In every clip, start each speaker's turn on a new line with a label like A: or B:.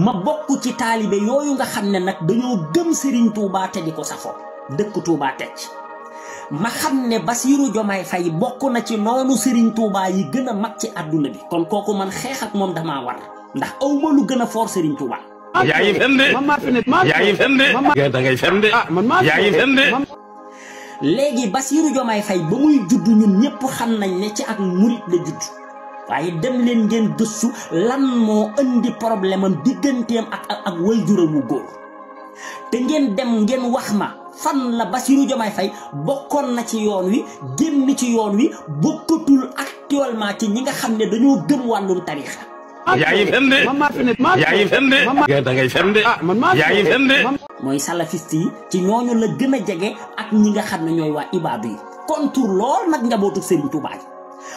A: ma bokku ci talibé yoyu nga xamné nak dañoo gëm Serigne Touba té diko safo dëkk Touba tecc ma xamné Bassirou Diomaye Faye bokku na ci nonu Serigne Touba yi gëna mag ci aduna bi kon koku man xex ak mom dama war ndax awma lu gëna for Serigne Touba
B: yaay fende yaay fende da ngay fende yaay fende
A: légui Bassirou Diomaye Faye ba muy judd ñun ñepp xam nañ né ci ak mourid la judd waye dem leen ngeen gëssu lan mo andi problème am digganteem ak wayjuram wu góor te ngeen dem ngeen wax ma fan la Bassirou Diomaye Faye bokkon na ci yoon wi génn ci yoon wi bokkatul actuellement ci ñi nga xamné dañoo gëm wàllum tarixa
B: yaay fende da ngay fende yaay fende
A: mooy salafiste yi ci ñooñu la gën a jege ak ñi nga xam ne ñooy waa ibaadu yi kontur lool nag njabootu Serigne Touba yi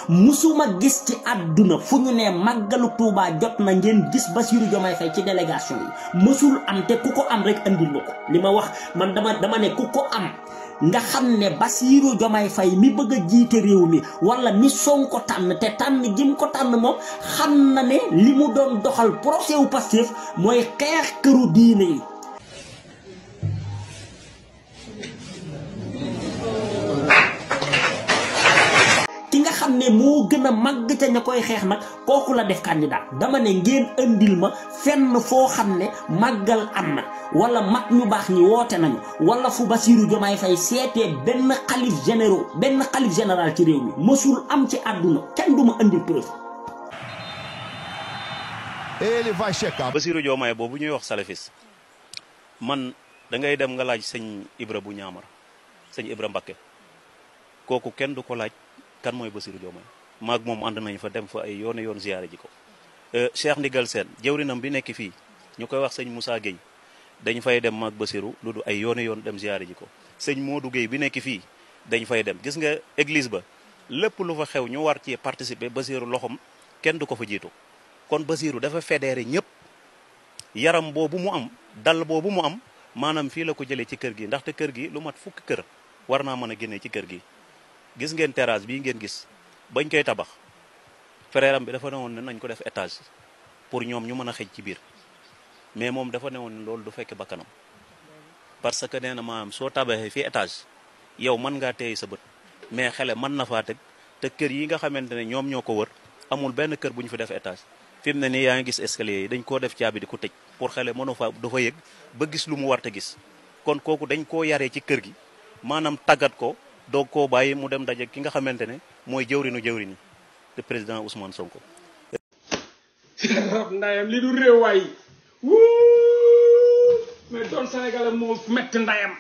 A: musuma gis ci àdduna fu ñu ne màggalu Touba jot na ngeen gis Bassirou Diomaye Faye ci délégation yi mësul am te ku ko am rek andil la ko li ma wax man dama ne ku ko am nga xam ne Bassirou Diomaye Faye mi bëgg a jiite réew mi wala mi Sonko tànn te tànn jim ko tànn moom xam na ne li mu doon doxal procès wu Pastef mooy xeex këru diine yi ki nga xam ne moo gën a màgg ca ña koy xeex nag kooku la def candidat dama ne ngeen andil ma fenn foo xam ne màggal am na wala mag ñu baax ñi woote nañu wala fu Bassirou Diomaye Faye seetee benn xalif général ci réew mi mësul am ci àdduna kenn du ma andil preuve.
C: Ele vai checar.
D: Bassirou Diomaye boobu ñuy wax salafis man da ngay dem nga laaj sëñ Ibra bu ñaamar sëñ Ibra Mbakke kooku kenn du ko laaj kan mooy Bassirou Diomaye maag moom ànd nañ fa dem fa ay yoon ziyaare ji ko Cheikh Ndigal Sène jëwrinam bi nekk fii ñu koy wax sëñ Moussa Gueye dañ fay dem maag Bassirou lu du ay yoon dem ziyaare ji ko sëñ Modou Gueye bi nekk fii dañ fay dem gis nga église ba lépp lu fa xew ñu war ci participer Bassirou loxom kenn du ko fa jiitu kon Bassirou dafa fédéré ñëpp yaram boobu mu am dal boobu mu am maanaam fii la ko jëlee ci kër gi ndaxte kër gi lu mat fukki kër war naa mën a génnee ci kër gi gis ngeen terrasse bii ngeen gis bañ koy tabax frère am bi dafa newoon ne nañ ko def étage pour ñoom ñu mën a xëj ci biir mais moom dafa newoon ne loolu du fekk bakkanam parce que nee na maanaam soo tabaxee fii étage yow mën ngaa téye sa bët mais xele mën na faa teg te kër yi nga xamante ne ñoom ñoo ko wër amul benn kër bu ñu fi def étage fi mu ne nii yaa ngi gis escalier yi dañ koo def caabi di ko tëj pour xele mënu fa dafa yëg ba gis lu mu war te gis kon kooku dañ koo yaree ci kër gi maanaam tàggat ko doog koo bàyyi mu dem daje ki nga xamante ne mooy jëwriñu te président Ousmane Sonko.
E: ndayam li du réew waay mais doon sénégalais moo metti ndayam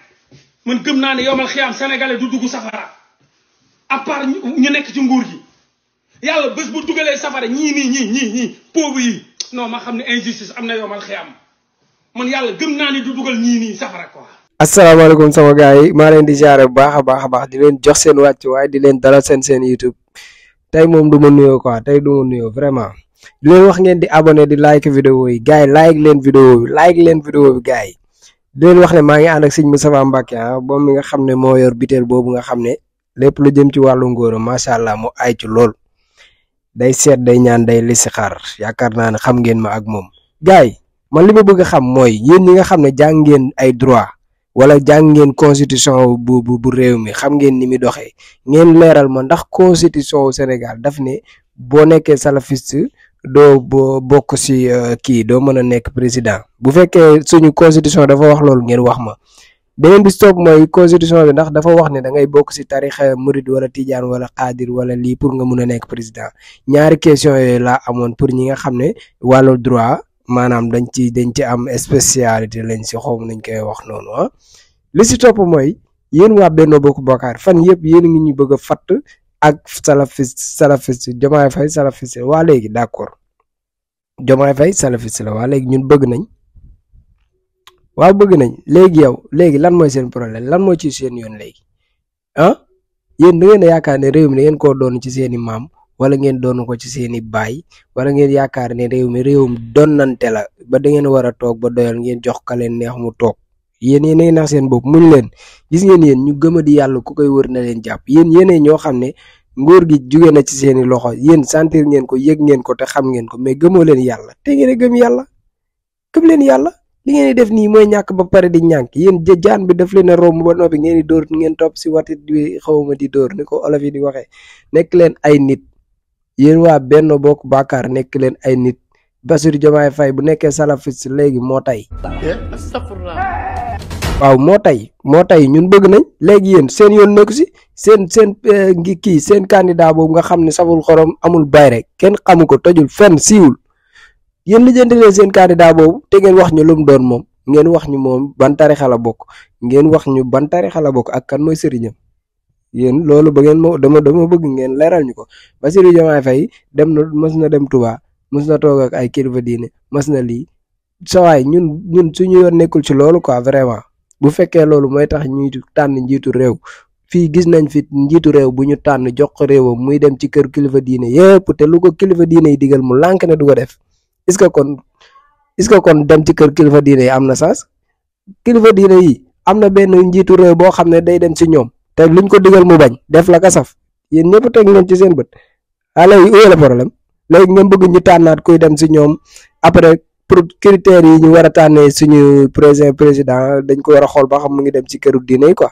E: man gëm naa ne yomal xiyaam sénégalais du dugg safara à part ñu nekk ci nguur gi yàlla bés bu dugalee safara ñii pauvre yi non ma xam ne injustice am na yomal xiyaam man yàlla gëm naa ni du dugal ñii safara quoi.
F: asalaamaaleykum sama gars yi maa leen di jaare bu baax a baax di leen jox seen wàccuwaay di leen dalal seen YouTube tey moom du ma nuyoo quoi tey du ma nuyoo vraiment di leen wax ngeen di abonné di like vidéo yi gars yi like leen vidéo bi gars yi di leen wax ne maa ngi ànd ak sëñ Moustapha Mbacké moom mi nga xam ne moo yor biteel boobu nga xam ne lépp lu jëm ci wàllu ngóora macha allah mu ay ci lool day seet day ñaan day listixaar yaakaar naa ne xam ngeen ma ak moom gars yi man li ma bëgg a xam mooy yéen ñi nga xam ne jàng ngeen ay droit wala jàng ngeen constitution bu réew mi xam ngeen ni mi doxee ngeen leeral ma ndax constitution wu Sénégal daf ne boo nekkee salafiste doo bokk si kii doo mën a nekk président bu fekkee suñu constitution dafa wax loolu ngeen wax ma beneen bi stop mooy constitution bi ndax dafa wax ne da ngay bokk si tarixa murid wala tijaan wala xaadir wala lii pour nga mun a nekk président ñaari question yooyu laa amoon pour ñi nga xam ne wàllu droit maanaam dañ ci am spécialité lañ si xawma nañ koy wax noonu li si topp mooy yéen waa Benno Bokk Yaakaar fan yëpp yéen ngi ñu bëgg a fatt ak salafiste Diomaye Faye salafiste waa léegi d'accord Diomaye Faye salafiste la waa léegi ñun bëgg nañ léegi yow léegi lan mooy seen problème lan mooy ci seen yoon léegi yéen da ngeen a yaakaar ne réew mi da ngeen koo doon ci seeni maam wala ngeen doon ko ci seeni baay wala ngeen yaakaar ne réewum donnante la ba da ngeen war a toog ba doyal ngeen jox ka leen neex mu toog yéen yéenay nax seen bopp muñ leen gis ngeen yéen ñu gëm a di yàlla ku koy wër na leen jàpp yéen yéenay ñoo xam ne nguur gi jóge na ci seeni loxo yéen sentir ngeen ko yëg ngeen ko te xam ngeen ko mais gëmoo leen yàlla te ngeen a gëm yàlla gëm leen yàlla. li ngeen di def nii mooy ñàkk ba pare di ñànk yéen jaan bi daf leen a romb ba noppi ngeen di dóor ngeen topp si watit bi xawma di dóor ni ko olof yi di waxee. nekk leen ay nit yéen waa Benno Bokk Yaakaar nekk leen ay nit Bassirou Diomaye Faye bu nekkee salafiste léegi moo tay waaw moo tay ñun bëgg nañ léegi yéen seen yoon nekku si seen kii seen candidat boobu nga xam ne saful xorom amul bay rek kenn xamu ko tojul fenn siiwul yéen lijjanti leen seen candidat boobu te ngeen wax ñu lu mu doon moom ngeen wax ñu moom ban tarixa la bokk ngeen wax ñu ban tarixa la bokk ak kan mooy sëriñam yéen loolu ba ngeen ma dama bëgg ngeen leeral ñu ko Bassirou Diomaye Faye mës na dem Touba mës na toog ak ay kilifa diine mës na lii sawaay ñun suñu yoon nekkul ci loolu quoi vraiment bu fekkee loolu mooy tax ñuy tànn njiitu réew fii gis nañ fi njiitu réew bu ñu tànn jox ko réewam muy dem ci kër kilifa diine yépp te lu ko kilifa diine yi digal mu lànk ne du ko def est-ce que kon dem ci kër kilifa diine yi am na sens kilifa diine yi am na benn njiitu réew boo xam ne day dem ci ñoom te luñ ko digal mu bañ def la ka saf yéen ñëpp teg ngeen ci seen bët léegi où est le problème léegi ngeen bëgg ñu tànnaat kuy dem ci ñoom après pour critères yi ñu war a tànnee suñu président dañ ko war a xool ba xam mu ngi dem ci këru diine yi quoi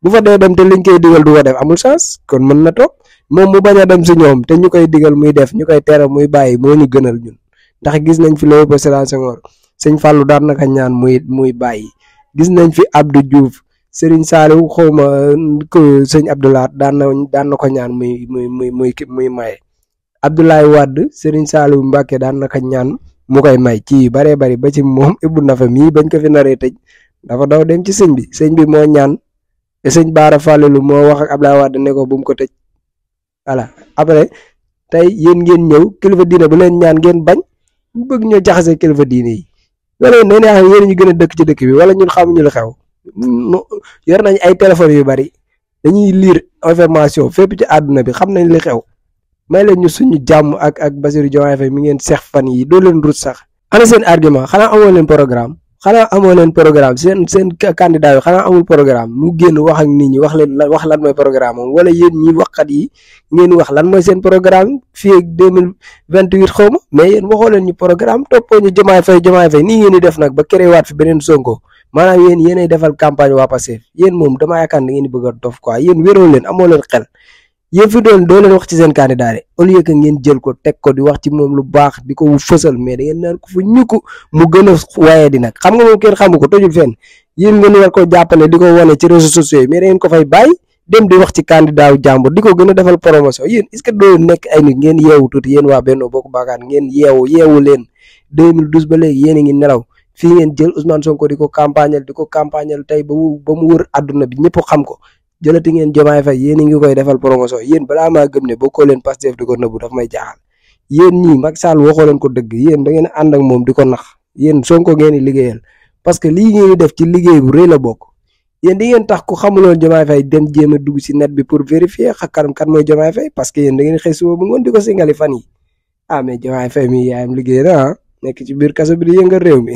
F: bu fa dee dem te liñ koy digal du ko def amul chance kon mën na toog moom mu bañ a dem ci ñoom te ñu koy digal muy def ñu koy tere muy bàyyi moo ñu gënal ñun ndax gis nañ fi Léopold Sédar Senghor sëñ Fallou daan naka ñaan muy bàyyi gis nañ fi Abdou Diouf Serigne Saliou xawma sëñ Abdoulaye daan na ko ñaan muy maye Abdoulaye Wade Serigne Saliou Mbacké daan naka ñaan mu koy may ci baree bari ba ci moom Ibou Nafa mii bañ ko fi naree tëj dafa daw dem ci sëñ bi moo ñaan te sëñ Bara Fallelu moo wax ak Abdoulaye Wade ne ko bu mu ko tëj voilà après tey yéen ngeen ñëw kilifa diine bu leen ñaan ngeen bañ bu bëgg ñoo jaxase kilifa diine yi wala nee naa xam yéen ñu gën a dëkk ci dëkk bi wala ñun xamuñu lu xew yor nañ ay téléphones yu bari dañuy lire information fépp ci àdduna bi xam nañ li xew may leen ñu suñu jàmm ak Bassirou Diomaye Faye mi ngeen seex fan yi doo leen rut sax ana seen argument xanaa amoo leen programme seen candidat yi xanaa amul programme mu génn wax ak nit ñi wax lan mooy programme moom wala yéen ñi waxkat yi ngeen wax lan mooy seen programme fii ak 2028 xaw ma mais yéen waxoo leen ñu programme toppoo ñu Diomaye Faye nii ngeen di def nag ba créé waat fi beneen Sonko maanaam yéenay defal campagne waa Pastef yéen moom damaa yaakaar da ngeen di bëgg a dof quoi yéen wéroo leen amoo leen xel yéen fi doo leen wax ci seen candidat de au lieu que ngeen jël ko teg ko di wax ci moom lu baax di ko fësal mais da ngeen naan ko fa ñukku mu gën a waaye di nag xam nga moom kenn xamu ko tojul fenn yéen ngeen war ko jàppale di ko wane ci réseaux sociaux yi mais da ngeen ko fay bàyyi dem di wax ci candidat wu jàmbur di ko gën a defal promotion yéen est-ce que doo nekk ay nit ngeen yeewu tuuti yéen waa Benno Bokk Yaakaar ngeen yeewu leen 2012 ba léegi yéen a ngi nelaw fii ngeen jël Ousmane Sonko di ko campagnal tey ba mu wër àdduna bi ñëpp xam ko jëlati ngeen Diomaye Faye yéen a ngi koy defal promotion yéen balaa maa gëm ne bokkoo leen Pastef di ko nëbbu daf may jaaxal yéen ñii Macky Sall waxoo leen ko dëgg yéen da ngeen ànd ak moom di ko nax yéen Sonko ngeen di liggéeyal parce que lii ngeen di def ci liggéey bu rëy la bokk yéen di ngeen tax ku xamuloon Diomaye Faye dem jéem a dugg si net bi pour vérifier xakaram kan mooy Diomaye Faye parce que yéen da ngeen xëy suba bu ngoon di ko singali fan yi mais Diomaye Faye mi yaayam liggéey na nekk ci biir kaso bi di yëngal réew mi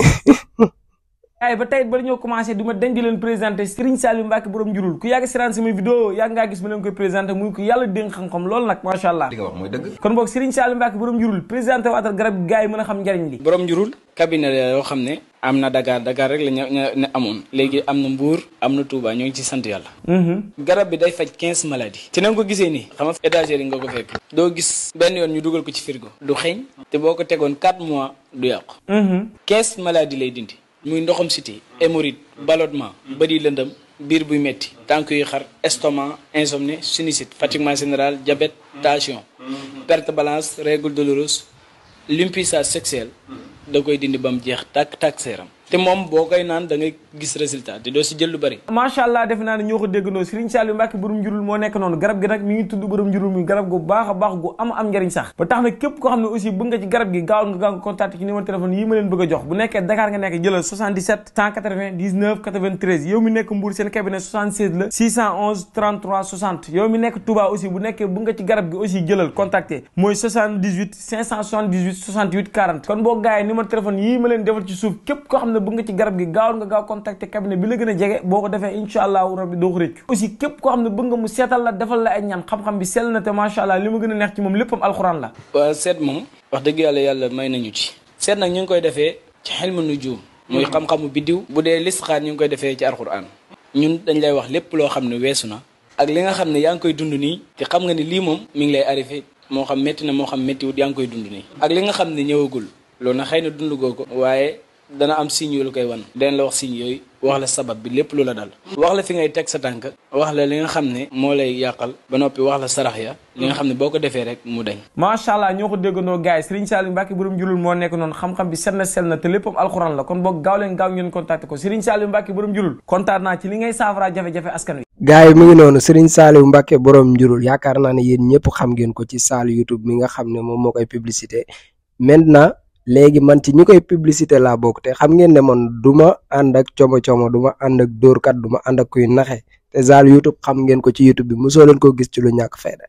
G: ay ba tey ba ñoo commencé du ma dañ di leen présenté Serigne Saliou Mbacké borom njurul ku yàgg seetaan sama vidéo yàgg ngaa gis ma leen koy présenté muy ko yàlla dénk xam-xam loolu nag macha allah li nga wax mooy dëgg kon boog Serigne Saliou Mbacké borom njurul présenté waatal garab gi gars yi mën a xam njariñ li
H: borom njurul cabinet la yoo xam ne am na Dakar rek la ñu amoon léegi am na Mbour am na Touba ñoo ngi ci sant yàlla garab bi day faj 15 maladies te na nga ko gisee nii xam nga étagère yi nga ko fekk doo gis benn yoon ñu dugal ko ci frigo du xeeñ te boo ko tegoon 4 mois du yàqu 15 maladies lay dindi muy ndoxam cité hémorroïde ballonnement bëri lëndëm biir buy metti tànk yu xar estomac insomnie sinusite fatiguement général diabète tension perte balance règle douloureuse l'impuissance sexuelle da koy dindi ba mu jeex tàkk seeram te moom boo koy naan da ngay gis résultat te doo si jël lu bëri
G: macha allah defe naa ne ñoo ko déggandoo Serigne Saliou Mbacké borom njurul moo nekk noonu garab gi nag mi ngi tudd borom njurul muy garab gu baax a baax gu am njariñ sax ba tax na képp koo xam ne aussi bëgg nga ci garab gi gaaw nga contacté ci numéro téléphone yi ma leen bëgg a jox bu nekkee Dakar nga nekk jëlal 77 180 19 93 yow mi nekk Mbour seen cabinet 76 la 611 33 60 yow mi nekk Touba aussi bu nekkee bëgg nga ci garab gi aussi jëlal contacté mooy 78 578 68 40 kon boo gaayee numéro téléphone yi ma leen defal ci suuf képp koo xam ne bëgg nga ci garab gi gaaw nga gaaw contacter cabinet bi la gën a jege boo ko defee incha allahu rabbi doo ko rëccu aussi képp koo xam ne bëgg nga mu seetal la defal la ay ñaan xam-xam bi sell na te macha allah li ma gën a neex ci moom léppam alxuraan la
H: waaw seet moom wax dëgg yàlla may nañu ci seet nag ñu ngi koy defee ci xilmu nujum muy xam-xamu biddiw. bu dee listixaar ñu ngi koy defee ci alquran. ñun dañ lay wax lépp loo xam ne weesu na ak li nga xam ne yaa ngi koy dund nii te xam nga ni lii moom mi ngi lay arrivé moo xam métti na moo xam méttiwut yaa ngi koy dund nii ak li nga xam ne ñëwagul loolu nag xëy na dund goo ko waaye dana am signe yu la koy wan den la wax signe yooyu wax la sabab bi lépp lu la dal wax la fi ngay teg sa tànk wax la li nga xam ne moo lay yàqal ba noppi wax la sarax ya li nga xam ne boo ko defee rek mu dañ.
G: macha allah ñoo ko déggandoo gars yi Serigne Saliou Mbacké borom njurul moo nekk noonu xam-xam bi sell na te léppam alxuraan la kon boog gaaw leen gaaw ngeen contacté ko Serigne Saliou Mbacké borom njurul kontaan naa ci li ngay saafara jafe-jafe askan wi.
F: gars yi mu ngi noonu Serigne Saliou Mbacké borom njurul yaakaar naa ne yéen ñëpp xam ngeen ko ci salle YouTube mi nga xam ne moom moo koy publicité maintenant léegi man ci ñi koy publicité laa bokk te xam ngeen ne man du ma ànd ak como du ma ànd ak dóorkat du ma ànd ak kuy naxe te salle YouTube xam ngeen ko ci YouTube bi mosoo leen ko gis ci lu ñàkk fayda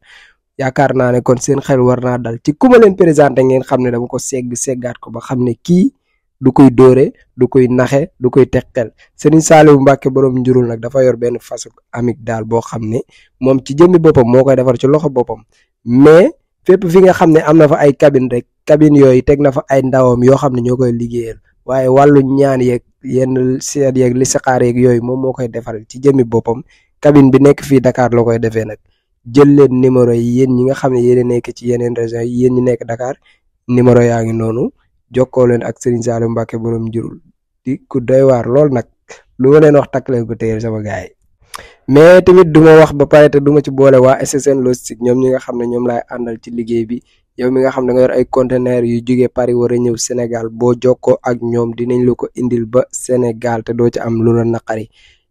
F: yaakaar naa ne kon seen xel war naa dal ci ku ma leen présenté ngeen xam ne dama ko seggaat ko ba xam ne kii du koy dóore du koy naxe du koy teqel Serigne Saliou Mbacké borom njurul nag dafa yor benn fasu amik daal boo xam ne moom ci jëmmi boppam moo koy defar ci loxo boppam mais fépp fi nga xam ne am na fa ay cabine rek cabine yooyu teg na fa ay ndawam yoo xam ne ñoo koy liggéeyal waaye wàllu ñaan yeeg yenn seet yeeg li saxaar yeeg yooyu moom moo koy defaral ci jëmmi boppam cabine bi nekk fii Dakar la koy defee nag jël leen numéro yi yéen ñi nga xam ne yéen nekk ci yeneen régions yi yéen ñi nekk Dakar numéro yaa ngi noonu jokkoo leen ak Serigne Saliou Mbacké borom njurul di ku doy waar lool nag lu ma leen wax takk leen ko téyel sama gars yi mais tamit duma wax ba pare te duma ci boole waa SSN logistique ñoom ñi nga xam ne ñoom laay àndal ci liggéey bi yow mi nga xam ne nga yor ay conteneur yu jógee Paris war a ñëw Sénégal boo jokkoo ak ñoom dinañ la ko indil ba Sénégal te doo ci am lu la naqari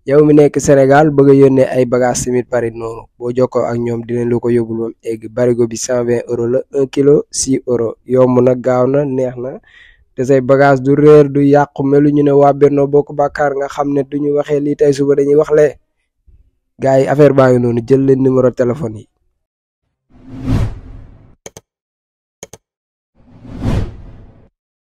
F: yow mi nekk Sénégal bëgg a yónnee ay bagages tamit Paris noonu boo jokkoo ak ñoom dinañ la ko yóbbul moom egg barigo bi 120 € la 1 kilo 6 € yomb na gaaw na neex na te say bagage du réer du yàqu melu ñu ne waa Benno Bokk Yaakaar nga xam ne duñu waxee lii tey suba dañuy wax lee gars yi affaire baa ngi noonu jël leen numéro téléphone yi